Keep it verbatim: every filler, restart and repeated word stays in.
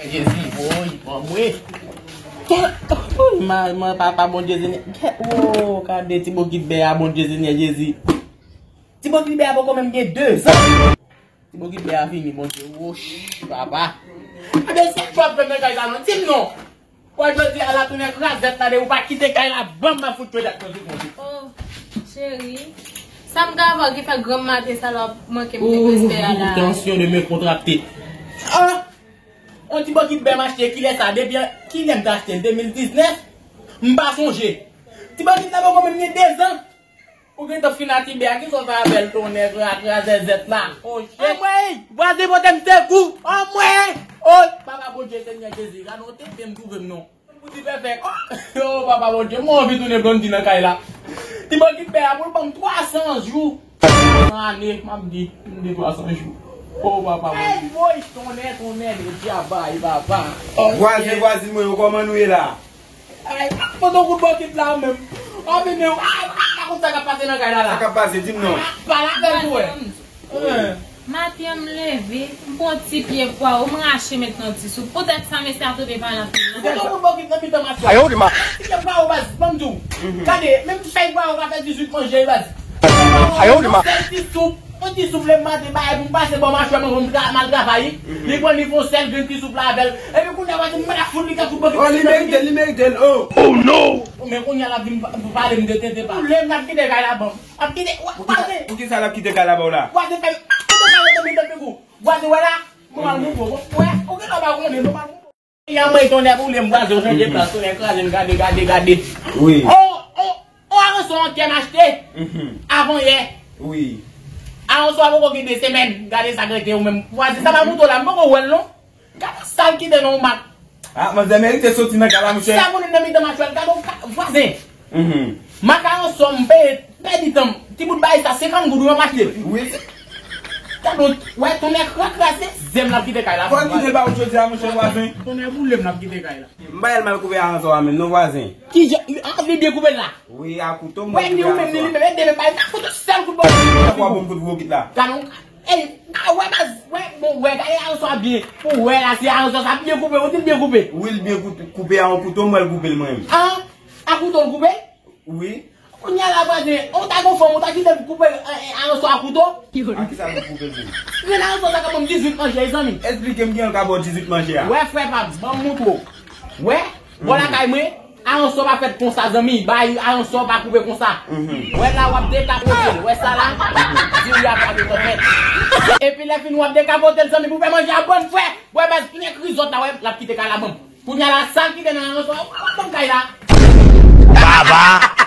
Jezi, woy, anmwe. Kè, woy, ma, ma, papa, Bondye Senyè. Kè, oh, gade ti bokit bè a, Bondye Senyè Jezi. Ti bokit bè a poko menm gen dezan. Ti bokit bè a fini, Bondye. Woch, papa. Ebyen, se sa w ap fè nan kay sa non? Di m non. Wè, jodi a la tounen krazèt la, de ou pa kite kay la, banm, m ap fout pèdèt mwen sou konti. Oh, cheri. Sa m ka fè ki fè granm maten sa la w ap manke m de respè a la? Tansyon de men kontrakte. Ah! On ti bokit bè m achte, kilè sa? Depi kilè m te achte l? De mil diznèf? M pa sonje. Ti bokit la poko menm gen dezan. Ou gentan fin atibè a, kisa w fè avè l, tonnè, kra, krazèzèt la? Oh, shit. Anmwey, vwazen pote m sekou. Anmwey. Oh, papa Bondye, Senyè Jezi, gade yon tepe m twouve m non. Pou di fè fè. Oh, papa Bondye, mwen anvi tounen Blondy nan kay la. Ti bokit bè a, pou l ban m twa san jou. Nan ane, m ap di, m di twa san jou. Oh, papa Bondye. Ey, woy, tonnè, tonnè, de dyabay, papa. Oh, vwazen, vwazin mwen yo, kòman nou ye la? Ay, foto kout bokit la menm. Anmwe, men, ah, ah, pa konn sa k ap pase nan kay la la. Sa k ap pase, di m non. Ah, pale avè l pou wè. Maten an m leve, m pran ti pye pwawo, m rache met nan ti soup. Poutèt sa mesye a tonbe pa nan fil nan. Foto kout bokit nan mitan match la. Ayo, di ma. Ti pye pwawo baz, ban m di w. Gade, menm ti fèy pwawo ka fè dizuit manje baz. Ayo, di ma. Sèl ti soup. Yon ti soup lè m maten bagay pou m pase bò machwè mwen pou m tra-, m al travay. Li pran li fè yon sèl grenn ti soup la avè l. Epi kounye a maten m mèt ap fout li kèk kout bokit. Oh, li merite l, li merite l, oh. Oh no! Men kounye a l ap vin pa-, pale m de tenten pa. Lè m ap kite kay la ban m. Ap kite, wè, pase. Poukisa l ap kite kay la ba w la? Vwazen fè m, ap kite kay la ban m, tande kou. Vwazen wè la, m al moutre w. Wè, ou gen lè w pa konnen, m al moutre w. Anmwey, tonnè boule m, vwazen, w chanje plas, tonnè kraze m, gade, gade, gade. Wi. On, on, on aransò antè m achte. Avan yè. Wi. Aransò a poko gen de semèn, gade sa k rete yo menm. Vwazen, sa pa mouto la, m poko wè l non. Gade sa l kite nan yon mak. Ah, manzè merite soti nan kay la, monchè. Sa moun nan mitan match la, gade yon ka-, vwazen. Makaron sòm peye, pèdi tan m. Ti bout bagay sa, senkant goud, wi, m achte l. Wi. Gade, wè, tonnè kra-, kraze, zèm l ap kite kay la. Fò l kite l ba ou jodi a, monchè vwazen. Tonnè boule m l ap kite kay la. M pa wè l mal koupe aransò a menm, non, vwazen. Ki jan, ah, li byen koupe l la. Wi, a kouto m. Wè, li ou menm, li menm, e de menm, bay, ta fout sèl kout bò. Sa fwa bon kout bokit la. Gade yon, ey, ah, wè, baz, wè, bon, wè, gade aransò a byen. Pou wè la, se aransò sa byen koupe, ou di l byen koupe. Wi, l byen kout-, koupe a yon kouto, m wè l koupe l mwen menm. Ah, a kouto l koupe? Wi. Kounye a la, vwazen, ou ta gon fanm, ou ta kite l koupe, eh, eh, aransò a kouto? A kisa pou koupe l menm? Grenn aransò sa ka ban m dizuit manje, zanmi. Esplike m kijan l ka ba w dizuit manje a. Wè, frè pa m, ban m moutre w. Wè, bò lakay mwen, aransò pa fèt konsa, zanmi. Bay aransò pa koupe konsa. Wè la, w ap dekapote l. Wè sa la? Diri a pa gentan fèt. Epi lè fini, w ap dekapote l, zanmi, pou fè manje a, bon, frè. Wè, baz, tounen krizòt la, wè, l ap kite kay la ban m. Kounye a la, sa l kite nan aransò a, w ap ban m kay la. Baba!